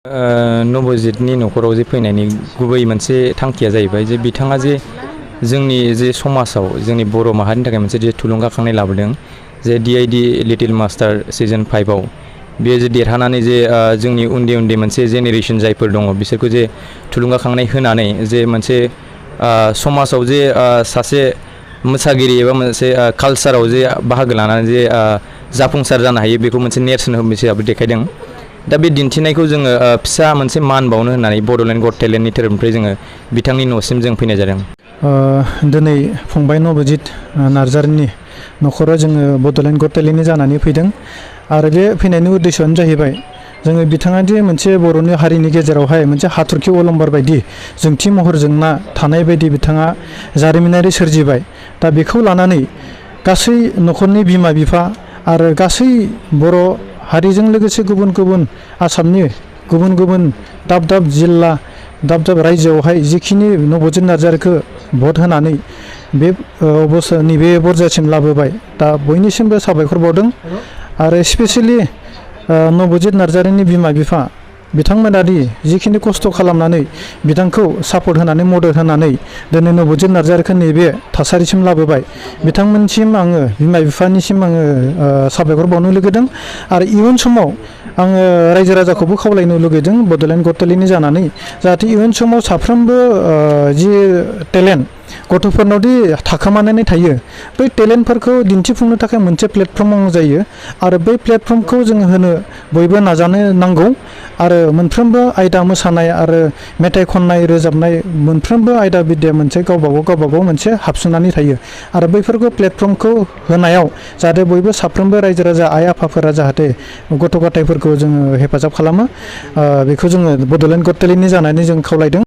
नबजितनि न'खराव जे फैनायनि गुबै मोनसे थांखिया जाहैबाय जे बिथाङा जे जोंनि जे समाजाव जोंनि बर' माहारिनि थाखाय मोनसे जे थुलुंगाखांनाय लाबोदों जे DID लिटिल मास्टार सिजन 5आव बेयो जे देरहानानै जे जोंनि उन्दै उन्दै मोनसे जेनेरेसन जायफोर दङ बिसोरखौ जे थुलुंगाखांनाय होनानै जे मोनसे समाजाव जे सासे मोसागिरि एबा मोनसे कालचाराव जे बाहागो लानानै जे जाफुंसार जानो हायो बेखौ मोनसे नेरसोन हिसाबै देखायदों। दा बे दिन्थिनायखौ जोङो फिसा मोनसे मान बावनो होननानै बड'लेण्ड गट टेलेन्टनि थोरोबनिफ्राय जोङो बिथांनि न'सिम जों फैनाय जादों। दिनै फंबाय नबजित नार्जारिनि न'खराव जोङो बड'लेण्ड गट टेलेन्टनि जानानै फैदों आरो बे फैनायनि उद्देश्यआनो जाहैबाय जोङो बिथाङा दि मोनसे बर'नि हारिनि गेजेरावहाय मोनसे हाथरखि अलंबार बायदि जोंथि महर जोंना थानाय बायदि बिथाङा जारिमिनारि सोरजिबाय। दा बेखौ लानानै गासै न'खरनि बिमा बिफा आरो गासै बर' हारिजों लोगोसे गुबुन गुबुन आसामनि गुबुन गुबुन दाब दाब जिल्ला दाब दाब रायजोआवहाय जिखिनि नबजित नार्जारिखौ भट होनानै बे अबस्थानि बे बरजासिम लाबोबाय दा बयनिसिमबो साबायखर बावदों आरो स्पेसियेलि नबजित नार्जारिनि बिमा बिफा बिथांमोनादि जिखिनि खस्थ' खालामनानै बिथांखौ सापर्ट होनानै मदद होनानै दिनै नबजित नार्जारिखौ नैबे थासारिसिम लाबोबाय बिथांमोनसिम आङो बिमा बिफानिसिम आङो साबायखर बावनो लुगैदों आरो इयुन समाव आङो रायजो राजाखौबो खावलायनो लुगैदों बड'लेण्ड गट टेलेन्टनि जानानै जाहाथे इयुन समाव साफ्रोमबो जि टेलेन्ट गथ'फोरनावदि थाखोमानानै थायो बै टेलेन्टफोरखौ दिन्थिफुंनो थाखाय मोनसे प्लेटफर्म जायो आरो बै प्लेटफर्मखौ जोङो होनो बयबो नाजानो नांगौ आरो मोनफ्रोमबो आयदा मोसानाय आरो मेथाइ खननाय रोजाबनाय मोनफ्रोमबो आयदा बिद्या मोनसे गावबागाव मोनसे हाबसोनानै थायो आरो बैफोरखौ प्लेटफर्मखौ होनायाव जाहाथे बयबो साफ्रोमबो रायजो राजा आइ आफाफोरा जाहाथे गथ' गथायफोरखौ जोङो हेफाजाब खालामो बेखौ जोङो बड'लेण्ड गट टेलेन्टनि जानानै जों खावलायदों।